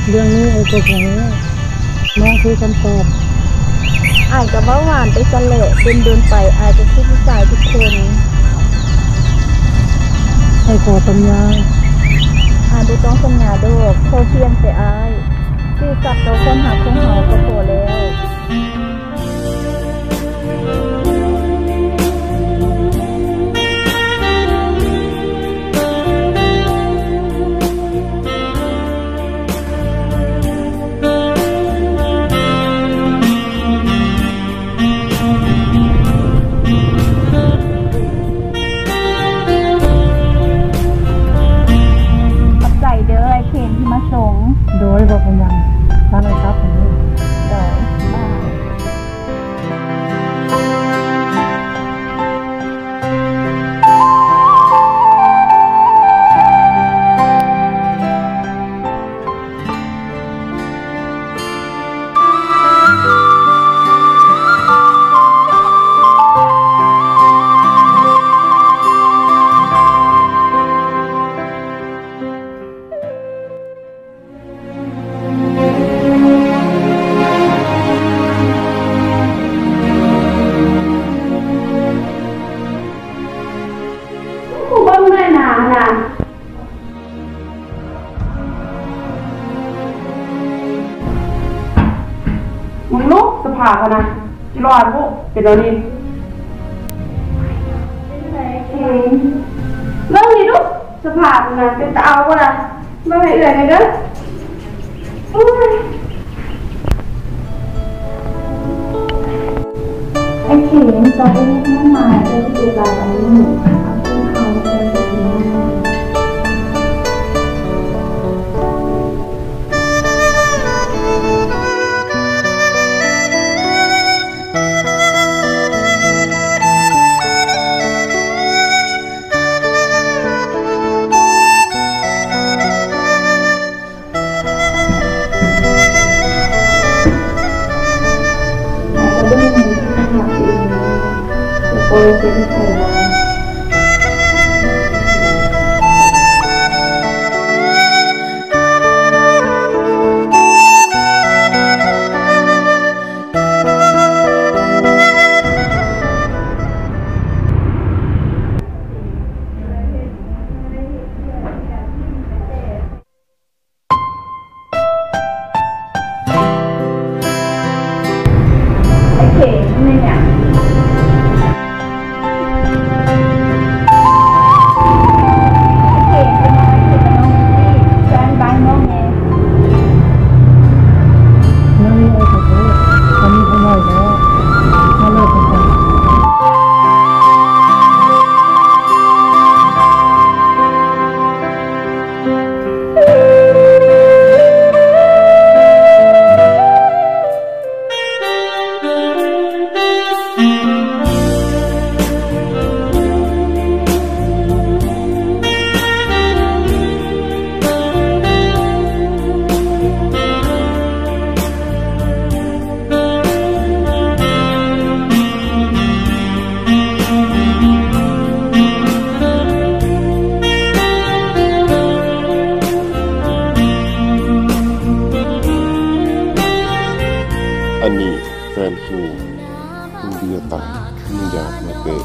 ເລື່ອງນີ້ອ້າຍກໍບໍ່ຮູ້ ນ້ອງຄືຄຳຕອບ. ອ້າຍກໍເວົ້າຫວານໄປຊັ້ນແຫຼະ ດົນໆໄປອ້າຍກໍຄິດໃນໃຈທຸກຄົນ. ອ້າຍຂໍສັນຍາ. ອ້າຍບໍ່ຕ້ອງສັນຍາດອກ ຂໍພຽງແຕ່ອ້າຍຊື່ສັດຕໍ່ຄວາມຮັກຂອງເຮົາກໍພໍແລ້ວ. ຂອບໃຈເດີອ້າຍເຄນທີ່ມາສົ່ງ. ໂດຍ ບໍ່ເປັນຫຍັງ ຕາມໄປກັບເດີ. ໂດຍ ບາຍ. ກູເບິ່ງແມ່ນານະ ມຶງລູກສະພາບຫັ້ນນະ ຈິລອດລູກ ເປັນແນວນີ້. ເຫັນ ເບິ່ງນີ້ດູ ສະພາບຫັ້ນນະ ເປັນຕາເອົາບໍ່ລະ? ເບິ່ງໃຫ້ເອື້ອຍແດ່ເດີ. ໂອ້ຍ ໄອ້ເຂນ ເຈົ້າໄປເຮັດຫຍັງມາ ເຈົ້າຄືເຈັບຫຼາຍປານນີ້? ເອົາກິນເຂົ້າແດ່ ເຈົ້າຊິກິນຫຍັງ? ໂອເຄ ແມ່ນຫຍັງ? ໂອເຄ ເປັນຫຍັງ? ເປັນຫຍັງ? ຊ່ວຍອະທິບາຍໃຫ້ນ້ອງແດ່. ຍັງມີໄອ້ຂອໂທດ ອັນນີ້ເຂົາເວົ້າແລ້ວ ມາເລີກກັນໄປ. ອັນນີ້ແຟນຄູ ເບຍຕາຍ ຍາດມາແຕ່